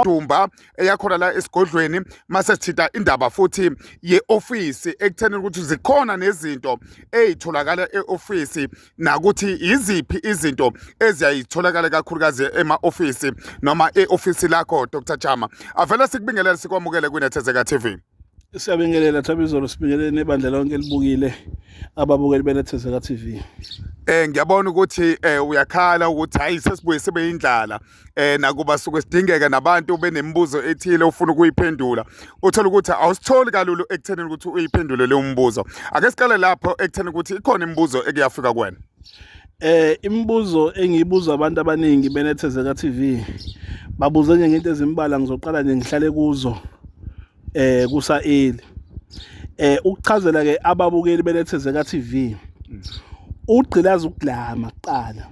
Dumba eyakhona la esigodlweni mase sithinta indaba futhi ye-ofisi ekutheni ukuthi zikhona nezinto ey'tholakala e-ofisi nakuthi yiziphi izinto eziyayitholakala kakhulukazi ema-ofisi noma e-ofisi lakho Dr Jama. Avele sikubingelele sikwamukele kwiNethezeka TV. Siyabingelela Thabizolo, sibingelele nebandla lonke elibukile, ababukeli beNethezeka TV. Ngiyabona ukuthi uyakhala ukuthi hayi sesibuye sibe indlala. Nakuba suke sidingeka nabantu benemibuzo ethile ufuna ukuyiphendula, uthola ukuthi awusitholi kalulu ekuthenini ukuthi uyiphendule leyo mbuzo. Ake siqale lapho ekutheni ukuthi ikhona imibuzo ekuyafika kuwena. Imibuzo engiyibuza abantu abaningi beNethezeka TV, babuze nje ngento ezimbala, ngizoqala nje ngihlale kuzo kusa early. Ukuchazela ke ababukeli beNethezeka TV, ugqilaza ukuglama kuqala.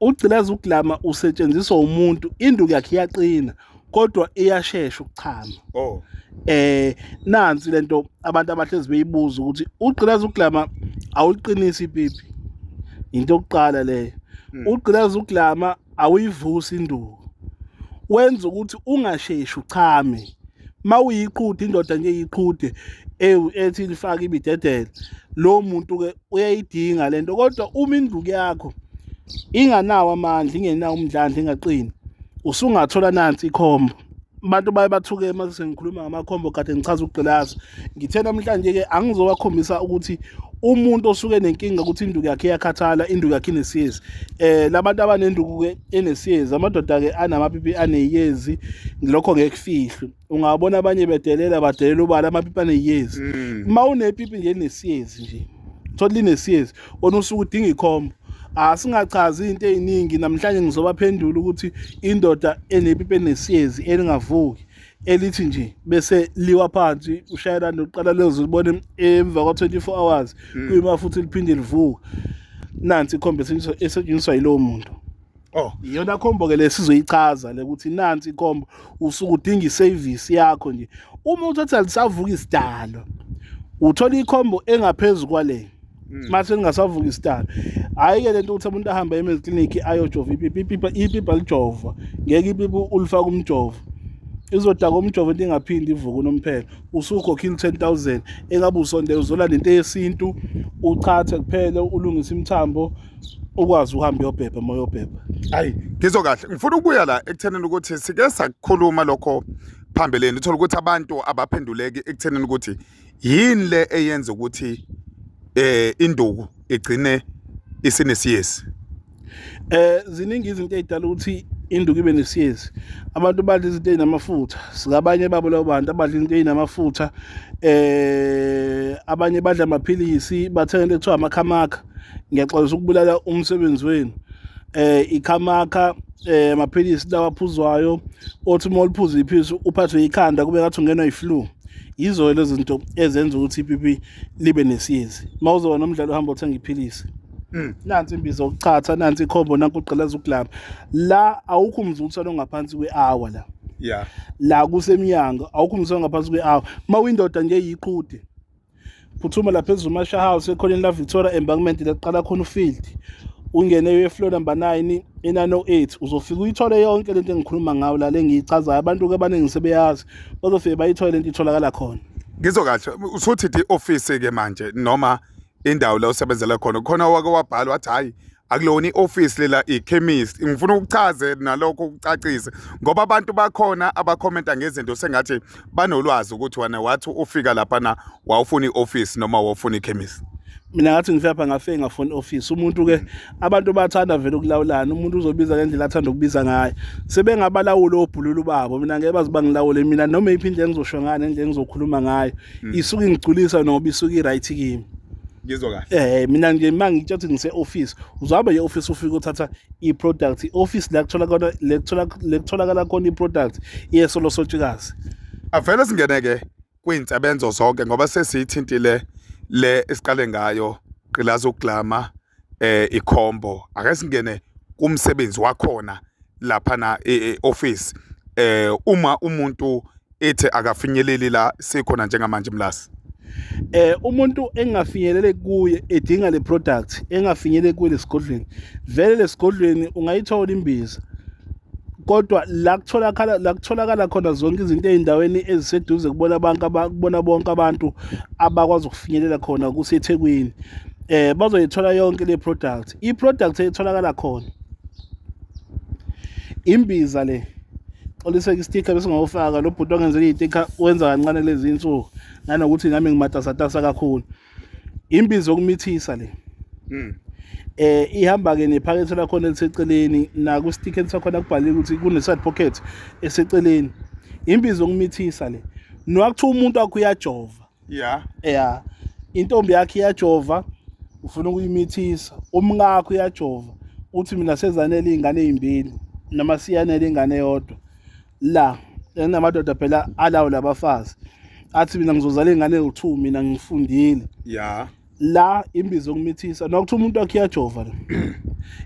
Ugqilaza ukuglama usetshenziswa umuntu, induku yakhe iyaqina kodwa iyashesha ukuchama. Oh. Nansi lento abantu abahlezi beyibuza ukuthi ugqilaza ukuglama awuliqinisi ipipi. Into yokuqala leyo. Ugqilaza ukuglama awuyivusi induku. Wenza ukuthi ungasheshi uchame. Mawuyiqhude indoda nje iyiqhude ethi lifake ibidedele, lo muntu ke uyayidinga lento, kodwa uma induku yakho inganawo amandla, ingenawo umdlandla, ingaqini, usungathola nansi ikhombo. Abantu baye bathuke uma sengikhuluma ngamakhombo kade ngichaza ukugqilaza. Ngithe namhlanje ke angizowakhombisa ukuthi umuntu osuke nenkinga ukuthi induku yakhe iyakhathala, induku yakhe inesiyezi. Labantu abanenduku ke enesiyezi, amadoda ke anamapipi aneyezi, lokho ngeke kufihlwe. Ungabona abanye bedelela, badelela ubala amapipi aneyezi. Uma unepipi nje enesiyezi nje, thola linesiyezi, wena usuke udinga ikhombo. Asingachazi into eziningi namhlanje, ngizobaphendula ukuthi indoda enepipi enesiyezi elingavuki, elithi nje bese liwa phansi, ushayela nokuqala lezo libone emva kwa 24 hours kuyima futhi liphinde livuka. Nansi ikhombo esetshenziswa yilowo muntu. Oh. Iyona khombo ke lesizoyichaza le ukuthi nansi ikhombo, usuke udinga iservice yakho nje. Uma uthatha lisavuka isidalo, uthola ikhombo engaphezulu kwale. Mase lingasavuka isidalo. Hayi ke lento ukuthi umuntu ahambe eme clinic ayojova ipipi, ipipi ipipi alijova. Ngeke ipipi ulifaka umjovo. Izodaka umjovo into ingaphindi ivuke unomphela. Usukhokhile 10,000 engabe usonde uzolanda into yesintu, uchathe kuphela, ulungise imithambo, ukwazi uhamba uyobhebha uma uyobhebha. Hayi, ngizwa kahle. Ngifuna ukubuya la ekuthenini ukuthi sike sakukhuluma lokho phambilini, uthola ukuthi abantu abaphenduleki ekuthenini ukuthi yini le eyenza ukuthi induku igcine isinesiyezi. Ziningi izinto ezidala ukuthi induku ibe nesiyezi. Abantu badla izinto ezinamafutha, sikabanye babo labo bantu abadla izinto ezinamafutha. Abanye badla amaphilisi, bathenga into ekuthiwa amakhamakha. Ngiyaxolisa ukubulala umsebenzi wenu. Ikhamakha, amaphilisi lawa aphuzwayo, othi uma uliphuza iphilisi uphathwe ikhanda kube ngathi ungenwa iflu. Yizo lezo zinto ezenza ukuthi ipipi libe nesiyezi. Uma uzoba nomdlalo uhamba uthenga iphilisi. Nansi imbiza yokuchatha, nansi ikhombo, nanku ugqilaza ukulamba. La awukho umzuliswano ongaphansi kwe-hour la. La kusemnyango awukho umzuliswano ongaphansi kwe-hour. Uma uyindoda nje yiqhude, phuthuma lapha eZumasha House ekhoneni la Victoria Embankment la kuqala khona ufield, ungene e-floor number 9 e-908, uzofika uyithole yonke lento engikhuluma ngayo la, lengiyichazayo. Abantu ke abaningi sebeyazi, bazofike bayithole lento itholakala khona. Ngizwa kahle. Usuthi i-office ke manje noma indawo la usebenzela khona, khona wake wabhala wathi hayi akulona i-office lela, i-chemist. Ngifuna ukuchaze nalokho, ukucacise, ngoba abantu bakhona abakhomenta ngezinto sengathi banolwazi ukuthi wena wathi ufika lapha na wawufuna i-office noma wawufuna i-chemist. Mina ngathi ngifika lapha ngafike ngafuna i-office. Umuntu ke, abantu bathanda vele ukulawulana, umuntu uzobiza ngendlela athanda ukubiza ngayo. Sebengabalawuli obhululu babo, mina ngeke baze bangilawule mina noma iphi indlela engizosho ngayo nendlela engizokhuluma ngayo. Isuke ingigculisa noba isuke i-right kimi. Ngizwa kahle. Mina nje mangitsho ukuthi ngise office, uzohamba nje office ufike uthatha i-product. I-office la kutholakala le kuthola le kutholakala khona i-product yesolo sotshikazi. Avele singene ke kwinsebenzo zonke ngoba sesiyithintile le esiqale ngayo, gqilaza ukuglama, ikhombo. Ake singene kumsebenzi wakhona lapha na e-office, uma umuntu ethi akafinyeleli la sikhona njengamanje Mlasi. Umuntu engafinyelele kuye edinga le product, engafinyelele kuye lesigodlweni, vele lesigodlweni ungayithola imbiza. Kodwa la kutholakala, la kutholakala khona zonke izinto ey'ndaweni eziseduze kubona abantu, kubona bonke abantu abakwazi ukufinyelela khona kuseThekwini. Bazoyithola yonke le product. I-product etholakala khona imbiza le, xoliseka istikha bese ngawufaka lo bhuti ongenzela iy'tikha wenza kancane kulezi insuku, nanokuthi nami ngimatasatasa kakhulu. Imbiza yokumithisa le. Ihamba ke nephakethe lakhona eliseceleni, naku sticker sakhona kubhaliwe ukuthi kune side pocket eseceleni. Imbiza yokumithisa le. Noma kuthiwa umuntu wakho uyajova. Yeah. Intombi yakhe iyajova, ufuna ukuyimithisa. Umkakho uyajova. Uthi mina sezanele izingane ezimbili noma siyanele ingane eyodwa. La enamadoda phela alawo labafazi. Athi mina ngizozala ingane ewu2, mina ngifundile. La imbiza yokumithisa, nokuthi umuntu wakhe uyajova la.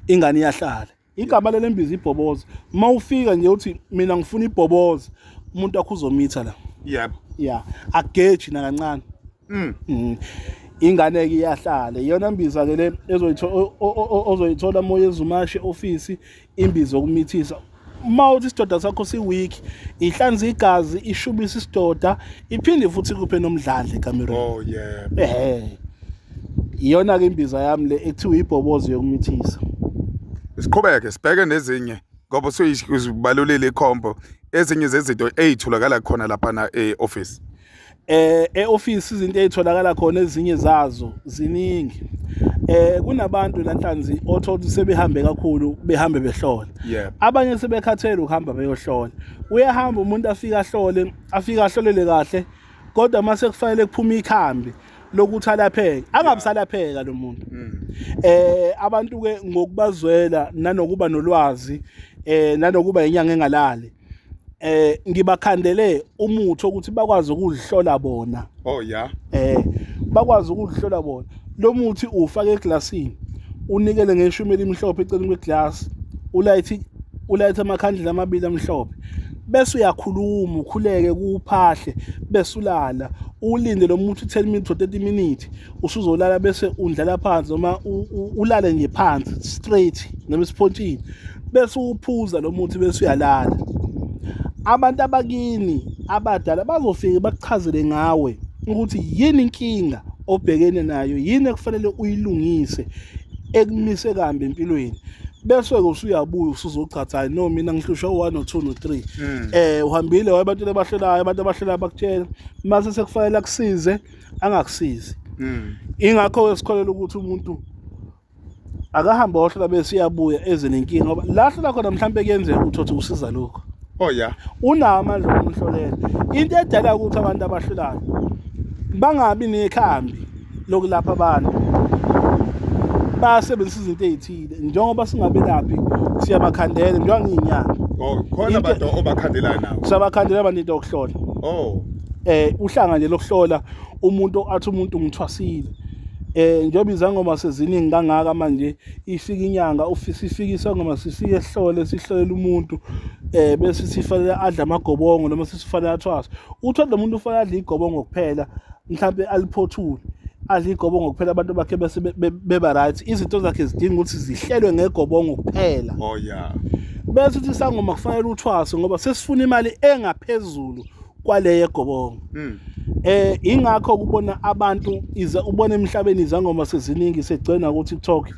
Ingane iyahlala. Igama lele mbiza ibhoboza. Uma ufika nje uthi mina ngifuna ibhoboza, umuntu wakho uzomitha la. Yebo. Yeah, akugeji nakancane. Ingane ke iyahlala. Iyona mbiza ke le ezoyithola, ozoyithola moya eZumashi office, imbiza yokumithisa. Uma uthi isidoda sakho si weak, ihlanza igazi, ishubisa isidoda, iphinde futhi kuphe nomdlandla ekamereni. Oh yeah. Iyona ke imbiza yami le ekuthiwa ibhobozo yokumithisa. Siqhubeke sibheke nezinye ngoba usuyibalulile ikhombo, ezinye zezinto ezitholakala khona lapha na e-office. E-office izinto ezitholakala khona ezinye zazo ziningi. Kunabantu la Nhlanzi othola ukuthi sebehambe kakhulu, behambe behlola. Abanye sebekhathele ukuhamba beyohlola. Uyahamba umuntu afike ahlole, afike ahlolele kahle, kodwa mase kufanele kuphume ikhambi lokuthi alapheke, angabisalapheka lo muntu. Abantu ke ngokubazwela nanokuba nolwazi, nanokuba inyanga engalali, ngibakhandele umuthi ukuthi bakwazi ukuzihlola bona. Oh yeah. Bakwazi ukuzihlola bona. Lo muthi ufake eglasini, unikele ngeshumi elimhlophe eceleni kweglass, ulayithe amakhandlela amabili amhlophe, bese uyakhuluma, ukhuleke kuwuphahle, bese ulala, ulinde lo muthi 10 minutes or 30 minutes, usuzolala bese undlala phansi noma ulale nje phansi straight noma esiphontshini, bese uphuza lo muthi bese uyalala. Abantu abakini abadala bazofika bakuchazele ngawe ukuthi yini inkinga obhekene nayo, yini ekufanele uyilungise ekumise kambi empilweni, bese ke usuyabuya usuzochaza, hayi no, mina ngihlushwa u1 no 2 no 3. Uhambile waye ebantwini abahlolayo, abantu abahlolayo bakutshela, mase sekufanele akusize, angakusizi. Ingakho ke sikholelwa ukuthi umuntu akahambe ohlola bese uyabuya eze nenkinga, ngoba la hlola khona mhlambe kuyenzeka ukuthi uthi usiza lokho. Oh yeah. Unawo amandla okumhlolela. Into edala ukuthi abantu abahlolayo bangabi nekhambi lokulapha abantu, basebenzisa izinto ezithile, njengoba singabelaphi siyabakhandela njengoba ngiyinyanga. Oh, khona abantu obakhandelayo nawo. Siyabakhandela abantu into yokuhlola. Oh. Uhlanga nje lokuhlola, umuntu athi umuntu ngithwasile. Njengoba izangoma seziningi kangaka manje, ifika inyanga ufisa ifika isangoma sifike esihlole, sihlolela umuntu, bese sifanele adle amagobongo noma sisifanele athwase. Uthole lo muntu ufanele adle igobongo kuphela, mhlambe aliphothule, adle igobongo kuphela, abantu bakhe bese beba right. Izinto zakhe zidinga ukuthi zihlelwe ngegobongo kuphela. Oh yeah. Bese uthi isangoma kufanele uthwase ngoba sesifuna imali engaphezulu kwale yegobongo. Ingakho kubona abantu iza ubona emhlabeni izangoma seziningi segcina ku TikTok.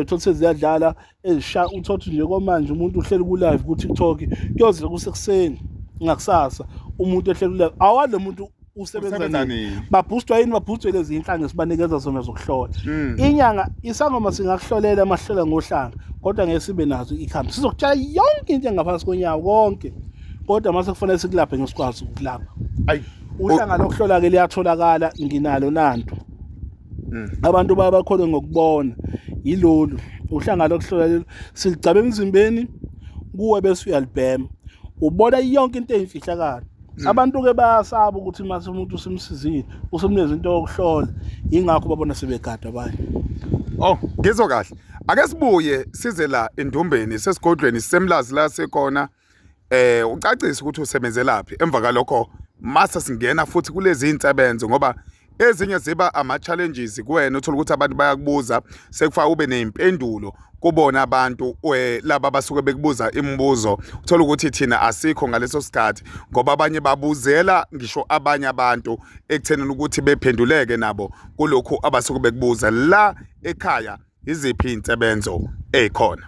Uthola seziyadlala ezisha, uthola nje kwamanje umuntu uhleli ku live ku TikTok kuyoze kusekuseni ngakusasa umuntu ehleli ku live, awazi lo muntu usebenza Usebenza nini. nini? Babhustwa yini? Babhustwe lezi inhlanga esibanikeza zona zokuhlola. Inyanga isangoma singakuhlolela amahlola ngohlanga, kodwa ngeke sibe nazo ikhambi. Sizokutshela yonke into engaphansi konyawo konke, kodwa mase kufanele sikulaphe ngesikwazi ukulapha. Ayi. Uhlanga lokuhlola ke liyatholakala, nginalo nanto. Abantu bayabakholwe ngokubona yilolu uhlanga lokuhlola lolu, siligcaba emzimbeni kuwe bese uyalibhema, ubona yonke into eyimfihlakalo. Abantu ke bayasaba ukuthi mase umuntu usimsizile, usumnikeza into yokuhlola, ingakho babona sebegadwa abanye. Oh, ngizwa kahle. Ake sibuye size la endumbeni sesigodlweni sisemlazi la sikhona. Ucacise ukuthi usebenzelaphi. Emva kalokho mase singena futhi kulezi insebenzo, ngoba Ezinye ziba ama challenges kuwena, uthola ukuthi abantu bayakubuza, sekufaka ube nezimpendulo kubona abantu laba basuke bekubuza imibuzo, uthola ukuthi thina asikho ngaleso sikhathi ngoba abanye babuzela ngisho abanye abantu ekuthenini ukuthi bephenduleke nabo kulokhu abasuke bekubuza. La ekhaya iziphi iy'nsebenzo ey'khona?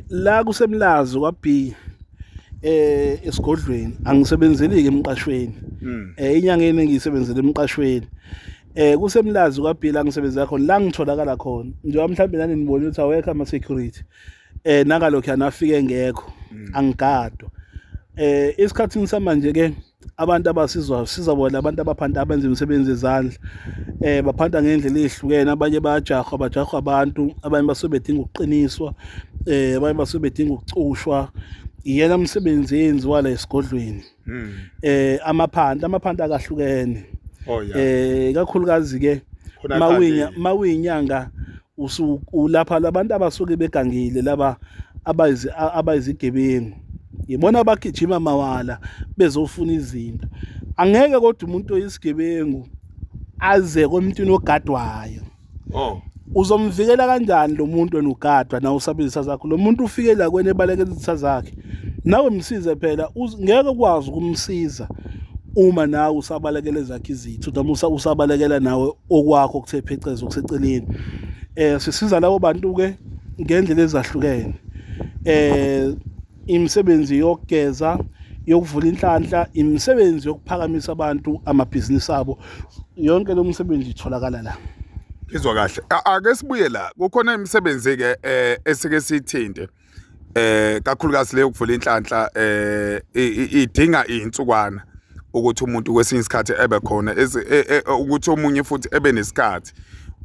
La kuseMlazi kwa B esigodlweni, angisebenzeli ke emqashweni. Inyanga engiyisebenzele emqashweni. KuseMlazi kwa B la ngisebenzela khona, la ngitholakala khona. Njengoba mhlawumbe nani nibona ukuthi awekho ama security. Nakalokhu yanafike ngekho, angigadwa. Isikhathini samanje ke abantu abasizwayo siza bona abantu abaphanta, abenza imisebenzi yezandla, baphanta ngendlela ezihlukene. Abanye bayajahwa, bajahwa abantu, abanye basuke bedinga ukuqiniswa, abanye basuke bedinga ukucushwa. Iyena umsebenzi eyenziwa la esigodlweni. Amaphanta akahlukene. Oh yeah. Kakhulukazi ke Khona mawinya khandi. Mawinyanga ulapha labantu abasuke begangile, laba abayizigebengu, yibona abagijima mawala bezofuna izinto. Angeke kodwa umuntu oyisigebengu aze komntwini ogadwayo. Oh. Uzomvikela kanjani lo muntu wena ugadwa nawe usaba izitha zakho? Lo muntu ufike la kwena ebalekela izitha zakhe, nawe msize phela. Ngeke ukwazi ukumsiza uma nawe usabalekela ezakhe izitha, noma usabalekela nawe okwakho okuthe phecezi okuseceleni. Sisiza labo bantu ke ngendlela ezahlukene, imisebenzi yokugeza, yokuvula inhlanhla, imisebenzi yokuphakamisa abantu amabhizinisi abo. Yonke lo msebenzi itholakala la. Ngizwa kahle. Ake sibuye la. Kukhona imisebenzi ke esike sithinte. Kakhulukazi leyo kuvula inhlanhla, idinga insukwana ukuthi umuntu kwesinye isikhathi ebe khona, ukuthi omunye futhi ebe nesikhathi.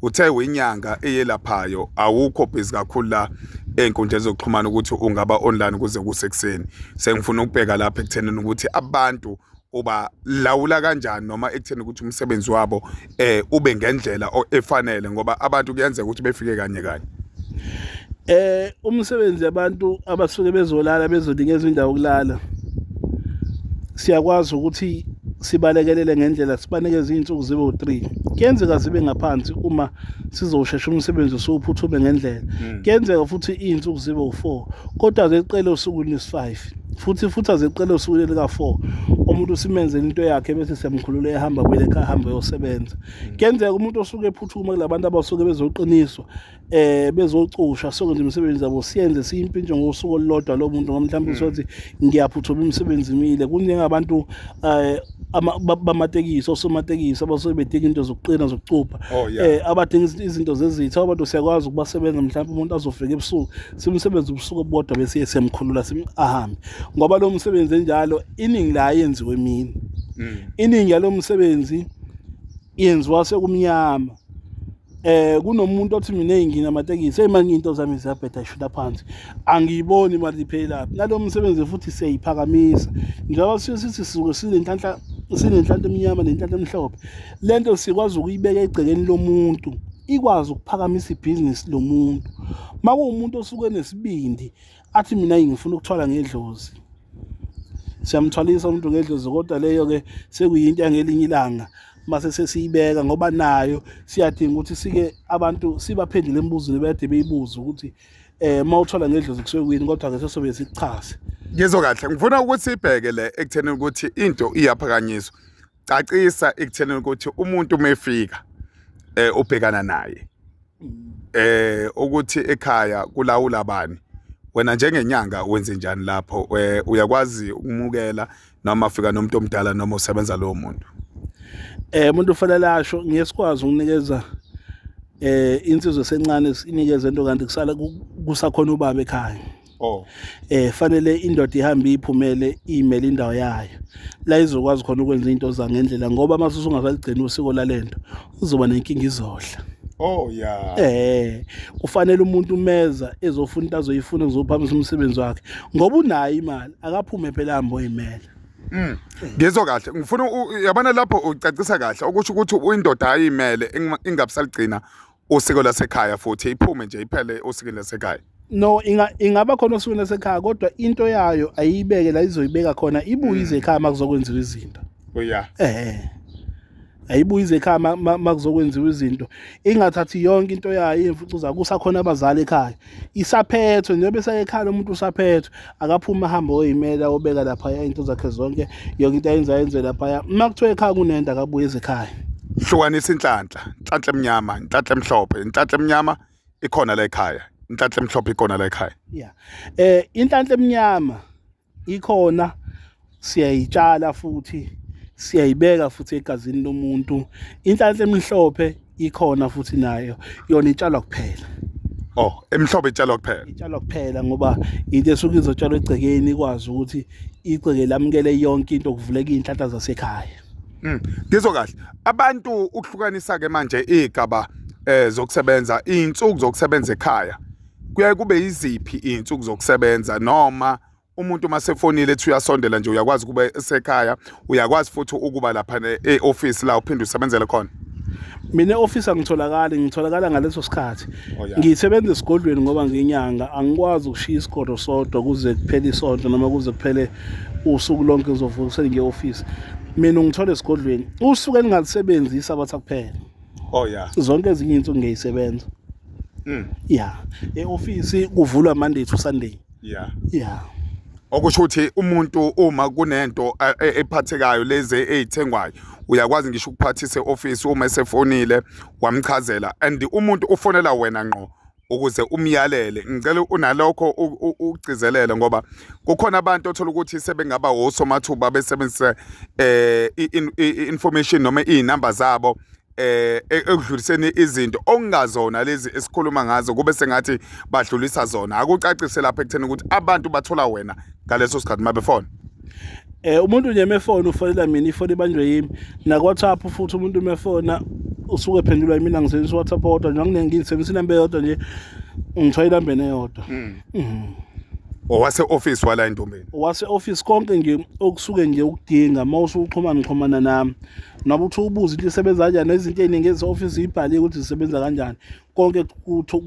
Uthe uyinyanga eyelaphayo, awukho busy kakhulu la ey'nkundleni zokuxhumana ukuthi ungaba online kuze kusekuseni. Sengifuna ukubheka lapha ekuthenini ukuthi abantu ubalawula kanjani, noma ekutheni ukuthi umsebenzi wabo ube ngendlela efanele, ngoba abantu kuyenzeka ukuthi befike kanye kanye. Umsebenzi abantu abasuke bezolala, bezonikeza indawo yokulala, siyakwazi ukuthi sibalekelele ngendlela, sibanikeze iy'nsuku zibe u-3. Kuyenzeka zibe ngaphansi uma sizoshesha umsebenzi usuwuphuthume ngendlela. Kuyenzeka futhi iy'nsuku zibe u-4, kodwa azeqele osukwini lwesi-5, futhi azeqele osukwini lika-4. Umuntu simenzele into yakhe bese siyamkhulula, ehamba buyele ekhaya, ahambe eyosebenza. Kuyenzeka umuntu osuke ephuthuma kulabantu abasuke bezoqiniswa, bezocusha, sokwenza imisebenzi yabo, siyenze siyimpintshe ngosuku olulodwa lo muntu, ngoba mhlawumbe usothi ngiyaphuthuma, imisebenzi imile. Kunjengabantu bamatekisi, osomatekisi abasuke bedinga into zokuqina, zokucupha, abadinga izinto zezitha. Abantu siyakwazi ukubasebenza, mhlawumbe umuntu azofika ebusuku, simsebenze ubusuku obubodwa bese siyamkhulula, ahambe, ngoba lo msebenzi enjalo iningi la yenziwe emini. Iningi yalo msebenzi yenziwa sekumnyama. Kunomuntu othi mina nginamatekisi, hey manje into zami ziyabheda, ishuta phansi, angiyiboni imali iphelaphi. Nalo msebenzi futhi siyayiphakamisa, njengoba sithi sisuke sinenhlanhla, sinenhlanhla emnyama nenhlanhla emhlophe. Lento sikwazi ukuyibeka egcekeni lomuntu, ikwazi ukuphakamisa ibhizinisi lomuntu. Makuwumuntu osuke enesibindi athi mina ngifuna ukuthwala ngedlozi, siyamthwalisa umuntu ngedlozi, kodwa leyo ke sekuyinto yangelinye ilanga mase sesiyibeka, ngoba nayo siyadinga ukuthi sike abantu sibaphendule emibuzweni ebekade beyibuza ukuthi mawuthola ngedlozi kusuke kuyini, kodwa ke sesobe sikuchaze. Ngizwa kahle. Ngifuna ukuthi sibheke le ekutheni ukuthi into iyaphakanyiswa. Cacisa ekutheni ukuthi umuntu uma efika ubhekana naye ukuthi ekhaya kulawula bani, wena njengenyanga wenze njani lapho? Uyakwazi ukumukela noma afika nomuntu omdala noma usebenza lowo muntu? Umuntu ufanele asho, ngeke sikwazi ukunikeza insizwa esencane inikeze into kanti kusala kusakhona ubaba ekhaya. Fanele indoda ihambe iphumele, imele indawo yayo la izokwazi khona ukwenza into zangendlela, ngoba mase usungasaligcina usiko lalento uzoba nenkinga, izodla. Oh yeah. Kufanele umuntu umeza ezofuna into azoyifuna kuzophamisa umsebenzi wakhe, ngoba unayo imali, akaphume phela ahambe oyimela. Ngizwa kahle. Ngifuna yabona lapho ucacisa kahle okusho ukuthi indoda ayimele ingabisaligcina usiko lasekhaya, futhi iphume nje iphele osikweni lasekhaya. No, ingaba khona osukwini lasekhaya, kodwa into yayo ayibeke la izoyibeka khona, ibuye ize ekhaya makuzokwenziwa izinto. Oh yeah. Ayibuye ize ekhaya makuzokwenziwa izinto, ingathathi yonke into yayo imfucuza, kusakhona abazali ekhaya, isaphethwe njengoba esaye ekhaya umuntu usaphethwe, akaphume ahambe oyimela obeka laphaya into zakhe zonke, yonke into ayenza ayenze laphaya. Uma kuthiwa ekhaya kunento akabuye ezekhaya. Hlukanisa inhlanhla, inhlanhla emnyama, inhlanhla emhlophe, inhlanhla emnyama ikhona la ekhaya, inhlanhla emhlophe ikhona la ekhaya. Yeah. Inhlanhla emnyama ikhona, siyayitshala futhi siyayibeka futhi egazini lomuntu. Inhlanhla emhlophe ikhona futhi nayo, yona itshalwa kuphela. Oh, emhlophe itshalwa kuphela. Itshalwa kuphela ngoba into esuke izotshalwa egcekeni ikwazi ukuthi igceke lamukele yonke into, kuvuleka iy'nhlanhla zasekhaya. Ngizwa kahle. Abantu ukuhlukanisa ke manje igaba zokusebenza, izinsuku zokusebenza ekhaya. Kuyaye kube yiziphi izinsuku zokusebenza, noma umuntu uma sefonile ethi uyasondela nje uyakwazi ukuba esekhaya, uyakwazi futhi ukuba lapha e-office la uphinde usebenzele khona? Mina e-office angitholakali, ngitholakala ngaleso sikhathi. Oh, yeah. Ngisebenza esigodlweni ngoba ngiyinyanga, angikwazi ukushiya isigodlo sodwa kuze kuphele isonto noma kuze kuphele usuku lonke ngizovuka sengiye-office. Mina ungithola esigodlweni usuku engingalisebenzisi abatha kuphela. Oh yeah. Zonke ezinye izinsuku ngiyayisebenza. Yeah. E-office kuvulwa Monday to Sunday. Yeah. Yeah. Okusho ukuthi umuntu uma kunento ephathekayo lezi ezithengwayo uyakwazi ngisho ukuphathisa e-office uma esefonile wamchazela, and umuntu ufonela wena ngqo ukuze umyalele. Ngicela unalokho ukugcizelele ngoba kukhona abantu othola ukuthi sebengaba osomathuba besebenzise i-information noma iy'namba zabo ekudluliseni izinto okungazona lezi esikhuluma ngazo, kube sengathi badlulisa zona. Akucacise lapha ekutheni ukuthi abantu bathola wena ngaleso sikhathi mabefona. Umuntu nje mefona ufonela mina, ifoni ibanjwe yimi. Na WhatsApp futhi umuntu mefona usuke ephendulwa yimina, ngisebenzisa WhatsApp kodwa nje anginengi, ngisebenzisa inamba eyodwa nje, ngithola inamba eyodwa. Owase office wala entombeni. Owase office, konke nje okusuke nje ukudinga uma usuxhumana ngixhumana nami, noma uthi ubuza into isebenza kanjani, izinto ey'ningi eze-office ibhaliwe ukuthi zisebenza kanjani, konke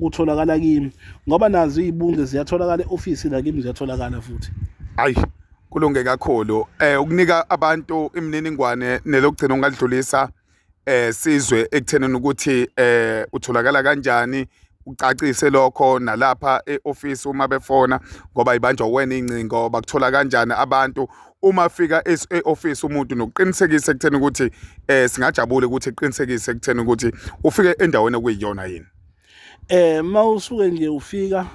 kutholakala kimi ngoba nazo iy'bunge ziyatholakala e-ofisi la kimi, ziyatholakala futhi. Ayi, kulunge kakhulu ukunika abantu imininingwane nelokugcina ungadlulisa sizwe ekuthenini ukuthi utholakala kanjani, ucacise lokho nalapha e-office uma befona ngoba ibanjwa wena ingcingo, bakuthola kanjani abantu uma fika e-office umuntu, nokuqinisekisa ekutheni ukuthi singajabula ukuthi eqinisekise ekutheni ukuthi ufike endaweni okuyiyona yini. Mawusuke nje ufika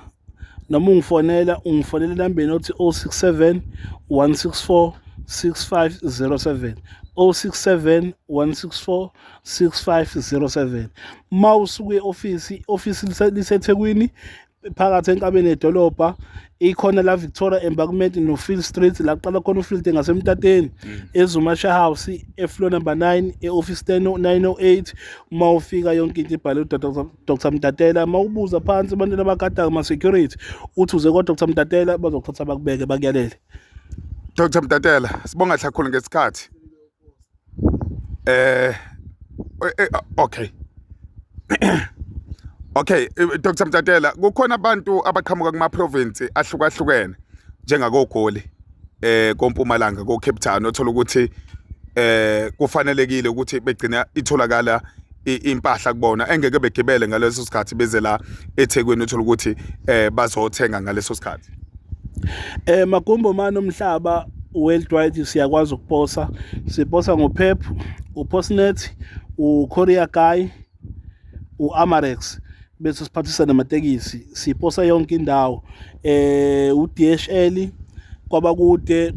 noma ungifonela, ungifonela enambeni othi 067 164 6507, 067 164 6507. Mawusuke e-office, office liseThekwini phakathi enkabeni yedolobha, ikhona la Victoria Embankment no Field Street, la kuqala khona uField ngasemtateni, eZuma Share House e-floor number 9, e-office 908. Uma ufika yonke into ibhalwe Dr Mtatela. Uma ubuza phansi ebantwini abagada ama security uthi uze kwa Dr Mtatela, bazokuthatha bakubeke bakuyalele. Dr Mtatela, sibonga kakhulu ngesikhathi. Okay. Okay, Dr Mtatela, kukhona abantu abaqhamuka kuma province ahlukahlukene njengakoGoli, koMpumalanga, ko Cape Town, othola ukuthi kufanelekile ukuthi begcina itholakala impahla kubona engeke begibele ngaleso sikhathi beze la eThekwini, uthola ukuthi bazothenga ngaleso sikhathi. Magumbo mane omhlaba worldwide siyakwazi ukuposa, siposa ngoPep, uPostnet, uCourier Guy, uAmarex, bese siphathisa namatekisi, siposa yonke indawo, uDHL kwabakude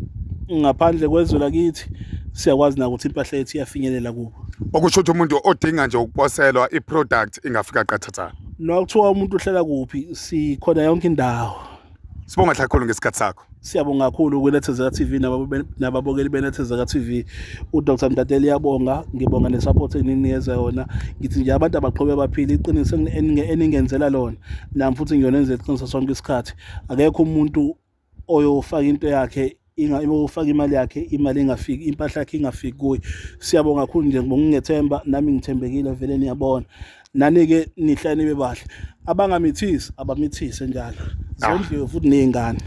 ngaphandle kwezwe lakithi siyakwazi na ukuthi impahla yethu iyafinyelela kubo. Okusho ukuthi umuntu odinga nje ukuposelwa i-product ingafika qathatha. Nokuthiwa umuntu uhlala kuphi, sikhona yonke indawo. Sibonga kakhulu ngesikhathi sakho. Siyabonga kakhulu kwiNethezeka TV nababukeli beNethezeka TV. UDr Mtatela iyabonga, ngibonga nesupport eninikeza yona. Ngithi nje abantu abaqhubeke baphile, iqiniso eningenzela lona nami futhi ngiyonenza iqiniso sonke isikhathi. Akekho umuntu oyofaka into yakhe, uyofaka imali yakhe, imali ingafiki, impahla yakhe ingafiki kuye. Siyabonga kakhulu nje ngokungethemba, nami ngithembekile vele niyabona. Nani-ke nihlale nibe bahle, abangamithisi abamithise njalo, zondliwe futhi ney'ngane.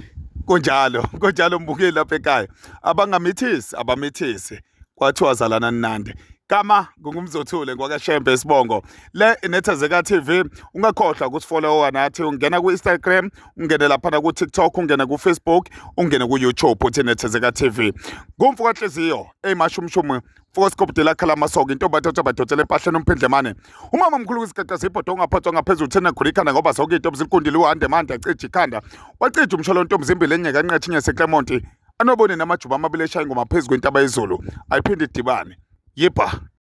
Kunjalo, kunjalo mbukeli lapha ekhaya. Abangamithisi abamithisi, kwathiwa zalana nande. Gama ngungumzothule ngwakaShembe isibongo. Le inethezeka TV ungakhohlwa ukusifollowa nathi ungena ku-Instagram, ungene laphana ku-TikTok, ungene ku-Facebook, ungene ku-YouTube uthi Nethezeka TV. Ngumfo kaNhliziyo eyimashumshumu Fokosikobudela lakhala amasoka intombi athatha badonsela empahleni umphindlemane. Umama mkhulu kwisigaqa sibhodo ongaphathwa ngaphezulu thena khula ikhanda ngoba zonke intombi zilikundile uhande mande acija ikhanda. Wacija umsholo ntombi zimbili enye kanqethinye seClermont. Anobone namajuba amabili eshaya ingoma phezu kwentaba yezulu. Ayiphinde idibane. Yibha.